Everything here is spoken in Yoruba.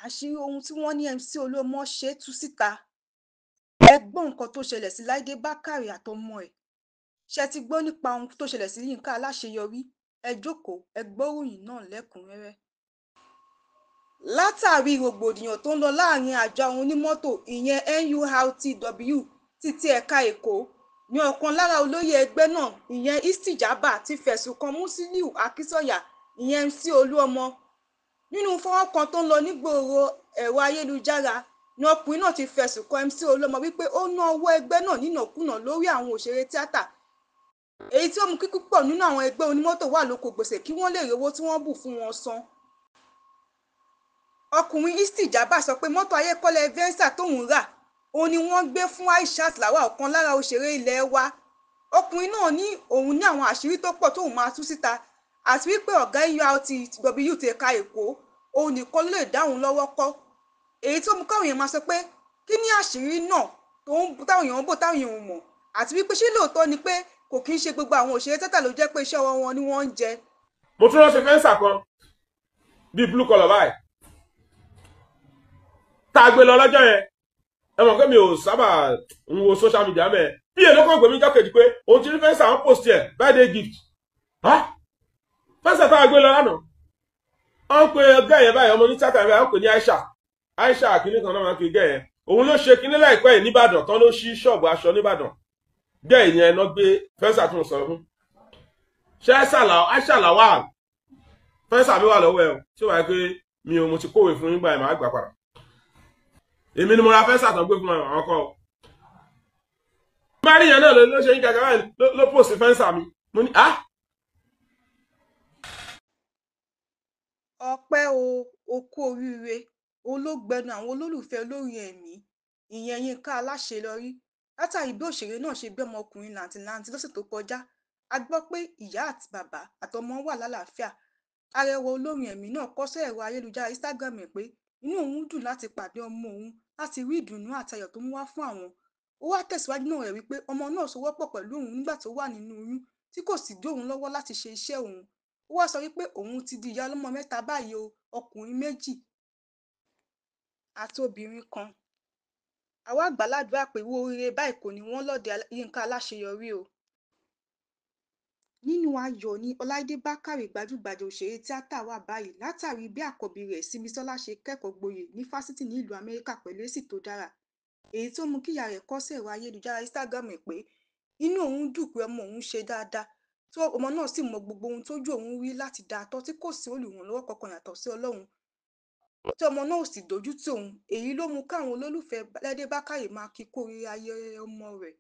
Àṣírí ohun tí wọ́n ní MC Olúọmọ ṣe tú síta. Ẹ gbọ́ nǹkan tó ṣẹlẹ̀ sí Láìdé Bákàrè àtọmọ ẹ̀. Ṣé ẹ ti gbọ́ nípa ohun tó ṣẹlẹ̀ sí Yínká Aláṣeyọrí? Ẹ jókòó, ẹ gbọ́ròyìn náà lẹ́kùnrẹ́rẹ́. Látàrí rògbòdìyàn tó ń lọ láàrin àjọ àwọn onímọ́tò ìyẹn NURTW títí ẹ̀ka Èkó ní ọ̀kan lára olóyè ẹgbẹ́ náà ìyẹn Istijaba ti fẹ̀sùn kan Musiliu Akínsànyà ìyẹn MC Olúọmọ. Nínú fọ́nrán kan tó ń lọ nígboro ẹ̀rọ ayélujára ni ọkùnrin náà ti fẹ̀sùn kan MC Olúọmọ wípé ó ná owó ẹgbẹ́ náà nínàkúnà lórí àwọn òṣèré tíátà, èyí tí ó mú kí púpọ̀ nínú àwọn ẹgbẹ́ onímọ́tò wà lóko gbèsè kí wọ́n lè rí owó tí wọ́n bù fún wọn san. Ọkùnrin Istijaba sọ pé mọ́tò ayékọ́lẹ̀ Venza tóun rà òun ni wọ́n gbé fún Aishat Lawal, ọ̀kan lára òṣèré ilé wa. Ọkùnrin náà ní òun ní àwọn àṣírí tó pọ̀ tóun máa tú síta, àti wípé ọ̀gá NURTW ti ẹ̀ka Èkó òun nìkan ló lè dá òun lọ́wọ́ kọ́, èyí tó mú káwọn èèyàn máa sọ pé kí ni àṣírí náà táwọn èèyàn ń bò táwọn èèyàn ò mọ̀, àti wípé ṣé lóòótọ́ ni pé kò kí ń ṣe gbogbo àwọn òṣèré tíátà ló jẹ́ pé iṣẹ́ ọwọ́ wọn ni wọ́n ń jẹ. Mo tún ránṣẹ́ fẹ́ǹsà kan bíi blue collar báyìí tá a gbé lọ lọ́jọ́ yẹn. Ẹ mọ̀ pé mi ò sábà ń wo social media mẹ́ bí èlò kan gbèmí jákèjì pé òun ti rí fẹ́ǹsà wọn post ẹ̀ birthday gift. Fẹ́ǹsà tá a gbé lọ lánàá, wọ́n ń pe gẹ́ yẹn báyìí, ọmọ ní tíátà yẹn báyìí, wọ́n pè ní Aisha. Aisha kìíní kan náà máa ń pe gẹ́ yẹn. Òun ló ṣe kìíní láìpẹ́ yìí nìbàdàn tán ló ṣí ṣọ́ọ̀bù aṣọ nìbàdàn. Gẹ́ yẹn náà gbé fẹ́ǹsà tó ń sọ fún. Ṣé Aisha Lawal fẹ́ǹsà mi wà lọ́wọ́ ẹ o, tí ó wáyé pé mi ò mo ti kówé fún yín gbà ẹ̀ máa gbà padà. Èmi ni mo ra fẹ́ǹsà tán gbé fún àwọn ọkọ. Mari yẹn náà ló ṣe yín gàgà báyìí ló pòsì fẹ́ǹsà mi. Mo ní ah. Ọpẹ́ o, o kú oríire, olóògbẹ́nu àwọn olólùfẹ́ olórin ẹ̀mí ìyẹn Yínká Aláṣeyọrí látàrí bí òṣèré náà ṣe gbé ọmọkùnrin làǹtìlanti lọ́sẹ̀ tó kọjá. A gbọ́ pé ìyá àti bàbá àtọmọ wà lálàáfíà. Arẹwà olórin ẹ̀mí náà kọ sí ẹ̀rọ ayélujára Instagram ẹ̀ pé inú òun dùn láti pàdé ọmọ òun, láti rí ìdùnnú àti ayọ̀ tó mú wá fún àwọn. Ó wá tẹ̀síwájú náà rẹ̀ wípé ọmọ náà sowọ́pọ̀ pẹ̀lú òun nígbà tó wà nínú oyún tí kò sì dí òun lọ́wọ́ láti ṣe iṣẹ́ òun. Ó wá sọ wípé òun ti di ìyá ọlọ́mọ mẹ́ta báyìí o, ọkùnrin méjì àti obìnrin kan. Àwa gbàládùra pé irú oríire báyìí kò ní wọ́n lọ́dẹ Yínká Aláṣeyọrí o. Nínú ayọ̀ ni Ọláìdé Bákàrè gbajúgbajà òṣèré tíátà wà báyìí látàrí bí àkọ́bí rẹ̀ Símisọ́lá ṣe kẹ́kọ̀ọ́ gboyè ní fásitì ní ìlú Amẹ́ríkà pẹ̀lú èsì tó dára, èyí tó mú kíyà rẹ̀ kọ sí ẹ̀rọ ayélujára Instagram ẹ̀ pé inú òun dùn pé ọmọ òun ṣe dáadáa, tí ọmọ náà sì mọ gbogbo ohun tójú òun rí láti dáa tọ́ tí kò sí olùrànlọ́wọ́ kankan yàtọ̀ sí Ọlọ́run, tí ọmọ náà ò sì dójú tì òun. Èyí ló mú káwọn olólùfẹ́ Láìdé Bákàrè máa kí kú oríire ayẹyẹ ọmọ rẹ̀.